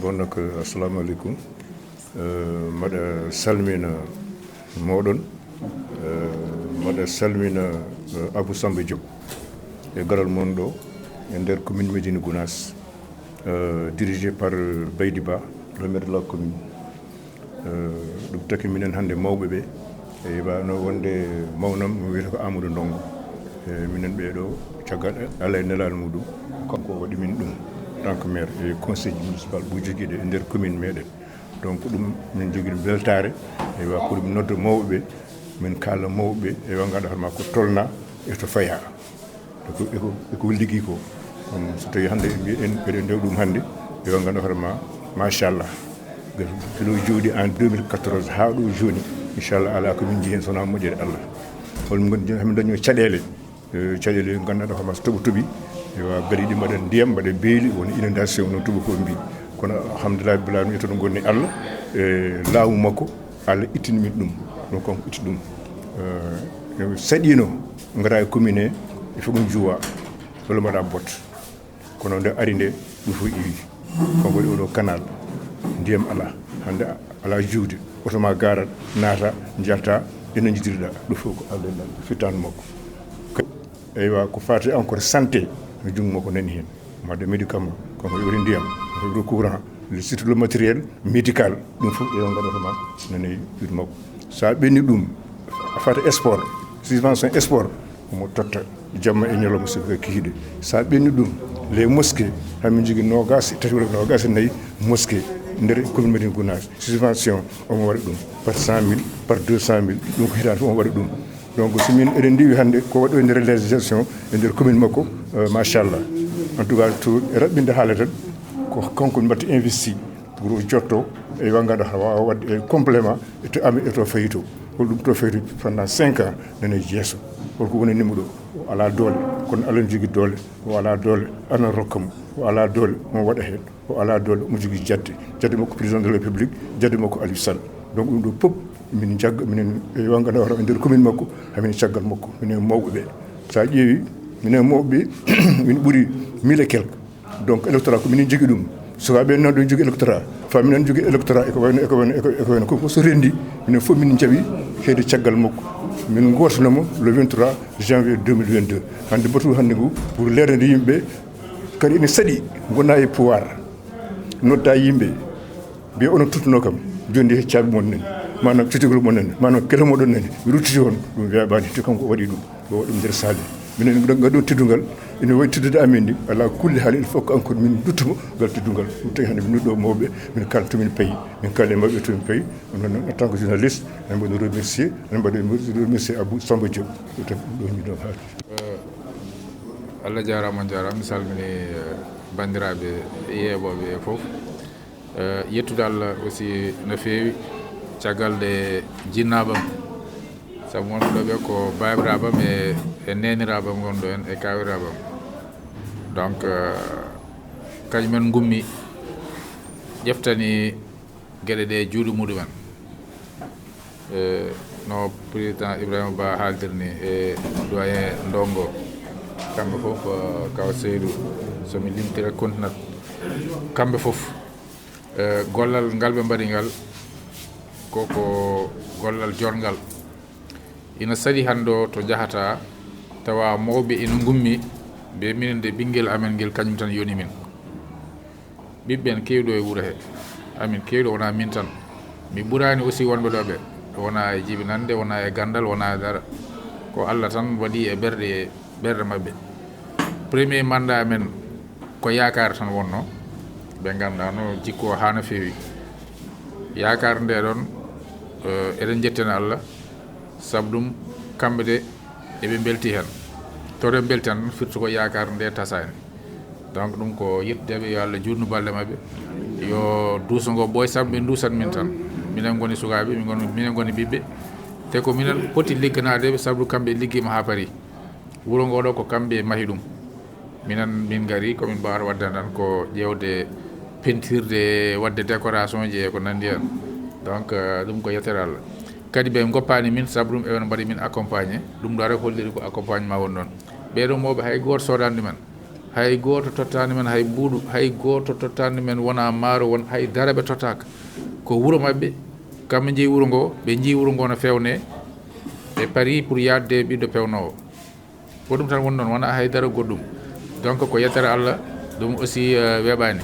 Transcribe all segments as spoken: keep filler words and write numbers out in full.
Bon, donc, euh, assalamu alaikum. Euh, mbaɗa salmina moɗon. Euh, mbaɗa salmina, euh, Abou Samba Diop e garal mon ɗo e nder commune Médina Gounass, euh, dirigé par, euh, Baydi Ba, le maire de la commune. Euh, ɗum taki minen hannde mawɓe ɓe, e wano wonde mawnam, mi wiyata ko Amadou Ndongo. E minen ɓee ɗo, caggal Allah e nelal muɗum, kanko waɗi min ɗum, en tant que maire e conseil municipal, ɓe jogiiɗo e nder commune meɗen. Donc ɗum min jogii ɗum weltaare, eywa, pour min nodda mawɓe ɓe, min kaala mawɓe ɓe, eywa, ngannda hoore ma ko tolna e to faya. Eko, eko, eko liggi ko. Kono so tawi hannde en mbi-, en, eɗen ndew ɗum hannde, eywa, ngannda hoore ma, machallah. Kilo jooɗi en deux mille quatorze haa ɗo jooni, inchallah, alaa ko min njii heen so wonaa moƴƴere Allah. Hol min ngonndi heen, min dañoo caɗeele, eh, caɗeele ngannduɗaa hoore ma so toɓo toɓi, eywa, gari ɗi mbaɗa ndiyam, mbaɗa beeli, wona inondation, no tubakoɓe mbi. Kono alhamdulillah, bala mi yettoto ngonni Allah, e laamu makko, Allah ittini min ɗum. Ɗum kanko itti ɗum. Eh, saɗino ngara e commune he, il faut ɗum juwa, walla mbaɗa bot. Kono nde ari nde, ɗum fof iwi. Kanko waɗi oɗo canal, ndiyam alaa. Hannde alaa juude, oto ma garat, naata, njalta, ene njidirɗa. Ɗum fof ko Allah e Nelaɗo, fittaandu makko. Eywa, ko faati encore santé, no junngo makko nani heen. Wadde médicament, kanko yoɓri ndiyam, yoɓri courant, le, surtout le matériel médical, ɗum fof, eywa, nganndu hoore ma, nani juuɗe makko. So a ɓenni ɗum, a fata sport, subvention sport, omo totta jamma e ñalawma, sibu ko kikiiɗe. So a ɓenni ɗum, les mosquées, hamin jogii noogaas e tati walla noogaas e nayi mosquée nder commune Médina Gounass. Subvention, omo waɗa ɗum par cent mille, par deux cent mille, ɗum ko hitaande fof omo waɗa ɗum. Donc, so min eɗen ndiwi hannde ko waɗo e nder réalisation, e nder commune makko, euh, machallah. En tout cas, to raɓɓinde haala tan, ko kanko min mbatta investi pour o jotto, eywa, ngannda hoore ma, waawa waɗde e complément, e to ami, e to fayito. Hol ɗum to fayito pendant cinq ans, nane yeeso. Holko woni nimo ɗo? O alaa doole, kono Allah ne jogii doole. O alaa doole, Allah ne rokka mo. O alaa doole, omo waɗa heen. O alaa doole, omo jogii jadde. Jadde makko président de la République, jadde makko Aliou Sall. Donc ɗum ɗo fof min njagga, minen, eywa, ngannda hoore ma, e nder commune makko, hamin caggal makko, minen mawɓe ɓe. So a ƴeewi, minen mawɓe ɓe, min ɓuri mille et quelques. Donc électorat ko minen jogii ɗum. Sukaaɓe noon ɗo jogii électorat. Fa minen jogii électorat, eko wayno, eko wayno, eko, eko wayno. Ko, ko so renndi, minen fof min njaɓi heede caggal makko. Min ngootnoo mo le vingt-trois janvier deux mille vingt-deux. Hannde batu hannde ngu, pour leerde yimɓe, kadi ene saɗi, ngona e pouvoir. Nodda yimɓe, mbiya onon tuttuno kam, jooni nde caabi mon nani, maanaam cutugol mon nani, maanaam kelo moɗon nani, mi ruttiti on, ɗum weeɓaani, te kanko o waɗi ɗum, o waɗi ɗum nder saali. Minen ngal ɗum teddungal, ene waɗi teddude amen ndi, alaa kulli haali, il faut que encore min nduttumo ngal teddungal. Ɗum tawi hannde min ɗo mawɓe, min kalto min payi, min kalde mawɓe to min payi, on noon en tant que journaliste, en mbaɗi remercier, en mbaɗi remercier Abou Samba Diop, ɗum tawi ɗum ɗo min ɗo haali. Eh, Allah jaaraama, on jaaraama. Mi salmini, eh, banndiraaɓe yeeɓooɓe fof. Eh, yettude Allah aussi no feewi, caggal nde jinnaaɓam. Sabu wonɓe ɗo ɓe ko baabiraaɓam e, e neeniraaɓam ngon ɗo en, e kaawiraaɓam. Donc, eh, kañumen ngummi, ƴeftani geɗe ɗe juuɗe muɗumen. E, no président Ibrahima Ba haaldir ni, e doyen Ndongo, kamɓe fof, eh, kaw Seydou, so mi limtira kontinat, kamɓe fof, eh, gollal ngal ɓe mbaɗi ngal, ko, ko gollal jorngal. Ina saɗi hannde o to njahata, tawa mawɓe ina ngummi, ɓe minen de ɓinngel amen ngel kañum tan yoni min. Ɓiɓɓe en keewɗo e wuro he, amin keewɗo wona min tan. Mi ɓuraani aussi wonɓe ɗo ɓe, wona e jibinande, wona e ganndal, wona e dara. Ko Allah tan waɗi e ɓerɗe, ɓerɗe maɓɓe. Premier mandat amen ko yaakaar tan wonno, ɓe ngannda no jikko haa no feewi. Yaakaar nde ɗon, eh, eɗen njettana Allah, sabu ɗum kamɓe de eɓe mbelti heen. To ɓe mbelti tan, firti ko yaakaar nde tasaani. Donc ɗum ko yettudeɓe, yo Allah juutnu balɗe maɓɓe, yo duuso ngo ɓooy, sabu ɓe duusan min tan. Minen ngoni sukaaɓe, min ngoni, minen ngoni ɓiɓɓe. Te ko minen poti ligganaade ɓe, sabu kamɓe liggiima haa paari. Wuro ngo ɗo ko kamɓe mahi ɗum. Minen min ngari, ko min mbaawata waɗde tan ko ƴeewde, pentirde, waɗde décoration ji e ko nanndi heen. Donc, euh, ɗum ko yettere Allah. Kadi ɓe ngoppaani min, sabu ɗum eɓe mbaɗi min accompagné. Ɗum ɗo rek holliri ko accompagnement woni ɗon. Ɓee ɗo mawɓe hay gooto soodaani ɗumen. Hay gooto tottaani men hay buuɗu, hay gooto tottaani men wonaa maaro, won hay dara ɓe tottaaka. Ko wuro maɓɓe, kamɓe njeyi wuro ngoo, ɓe njeyi wuro ngoo no feewnee, ɓe parii pour yaadde ɓiɗɗo peewnoowo. Ko ɗum tan woni ɗoon, wonaa hay dara goɗɗum. Donc ko yettere Allah, ɗum aussi, euh, weeɓaani.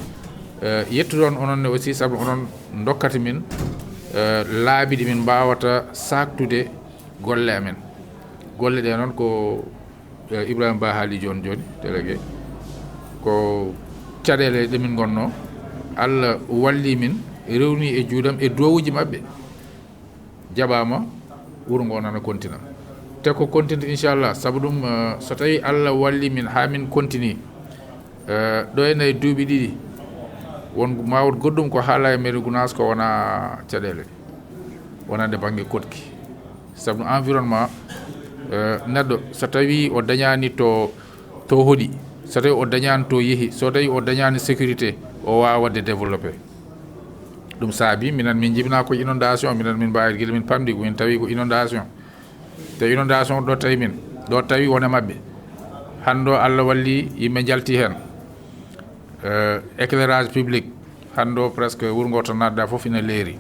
Euh, yettude on onon ne aussi, sabu onon ndokkata min, euh, laabi ɗi min mbaawata saaktude golle amen. Golle ɗe noon ko, euh, Ibrahima Ba haali jooni jooni, délégué. Ko caɗeele ɗe min ngonnoo. Allah walli min, rewni e juuɗam e duwawuuji maɓɓe. Jaɓaama, wuro ngoo nana kontina. Te ko kontinta, inchallah, sabu ɗum, eh, so tawii Allah walli min haa min kontini, eh, ɗo e nayi duuɓi ɗiɗi, won ma won goɗɗum ko haala e mairie Gounass ko wona caɗeele, wonande bannge koɗki. Sabu environnement, eh, neɗɗo so tawii o dañaani to, to hoɗi, so tawii o dañaani to yehi, so tawii o dañaani sécurité, o waawa waɗde développé. Ɗum saabi minen min njibinaa ko inondation, minen min mbaawi gila min pamɗi ko min tawi ko inondation. Te inondation ɗo tawi min, ɗo tawi wone maɓɓe. Hannde o Allah walli yimɓe njalti heen. Euh, éclairage public, hannde o presque wuro ngo to naatda fof ina leeri.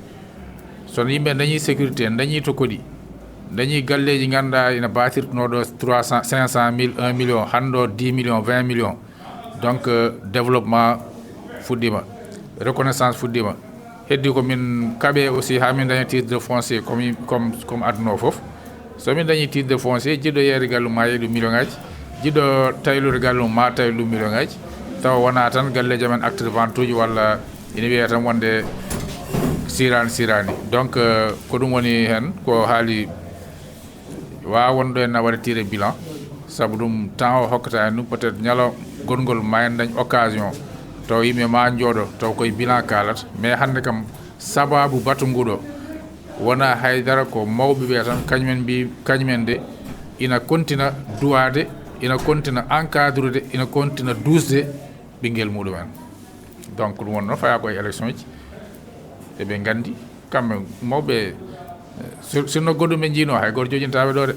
Sono yimɓe dañi sécurité, dañi to koɗi, dañi galleeji ngannduɗaa ina baatirtunoo ɗo trois cent, cinq cent mille, un million, hannde o dix millions, vingt millions. Donc, euh, développement fuɗɗiima, reconnaissance fuɗɗiima. Heddi ko min kaɓe aussi haa min daña titre de foncier comme, comme, comme aduna o fof. So min dañi titre de foncier, jiɗɗo yeeyde galle mum ma yeey ɗum million ngaji, jiɗɗo taylude galle mum ma taylu ɗum million ngaji. Tawa wona tan galleeji amen acte de vente uji walla ina wiyee tan wonde siraani, siraani. Donc, euh, ko ɗum woni heen ko haali. Waawa won ɗo en na waɗa tirer bilan, sabu ɗum temps o hokkata en ɗum, peut-être ñalo goɗngol ma en dañ occasion, taw yimɓe ma njooɗo, taw koye bilan kaalata. Mais hannde kam, sababu batu nguɗo wona haydara, ko mawɓe ɓe tan, kañumen mbi, kañumen de ina kontina duwaade, ina kontina encadrude, ina kontina duusde ɓinngel muɗumen. Donc ɗum wonno faya koye élection ji, eɓe nganndi kamɓe mawɓe, sur-, sinno goɗɗum ɓe njiino, hay gooto jojintaɓe ɗo de.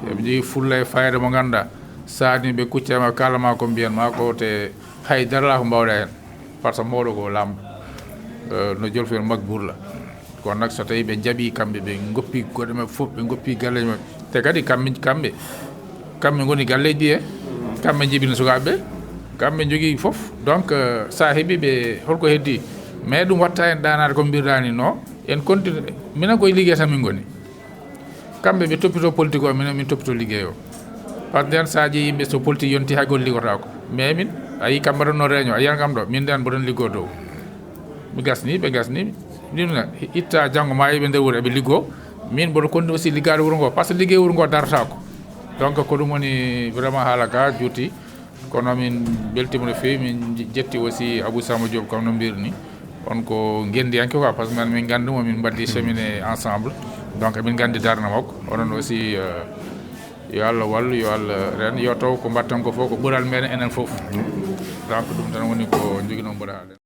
Eɓe njogii fulla e fayda mo ngannduɗaa, saani ɓe kuccama, kala ma ko mbiyan ma ko, te hay dara la ko mbawɗa heen, par ce que mawɗo ko laamɗo, euh, no jolfuyen makbuur la. Kono nak so tawi ɓe njaɓi kamɓe, ɓe ngoppi goɗe maɓɓe fof, ɓe ngoppi galleji maɓɓe, te kadi kamɓe, kamɓe, kamɓe ngoni galleji ɗi, e kamɓe njibini sukaaɓe, kamɓe njogii fof. Donc, euh, sa heɓi ɓe, holko heddi? Mais ɗum watta en ɗaanaade ko mbirɗa ni, no en continue. Minen koye liggey tan min ngoni. Kamɓe ɓe toppito politique o, minen min toppito liggey o. Par ce que nden sa ƴeewi yimɓe, so politique yonti, hay goto liggotaako. Mais min, a yii kam mbaɗatno réunion, a yiyan kam ɗo, min nden mboɗon liggoo dow. Mi gasni, ɓe gasni. Min na itta janngo ma yiɓe nder wuro eɓe liggoo. Min mboɗo kondi aussi liggaade wuro ngo, par ce que liggey wuro ngo darataako. Donc ko ɗum woni vraiment haala ka juuti. Kono min mbeltima no feewi, min jetti aussi Abou Samba Diop, kam no mbirni. On ko ngendiyanke quoi, par ce que min, min nganndi mo, min mbaddi chemine ensemble. Donc min nganndi darna makko. Onon aussi, euh, yo Allah wallu, yo Allah ren, yo taw ko mbatten ko fof ko ɓural meɗen enen fof. Donc ɗum tan woni ko joginoo mboɗo haala.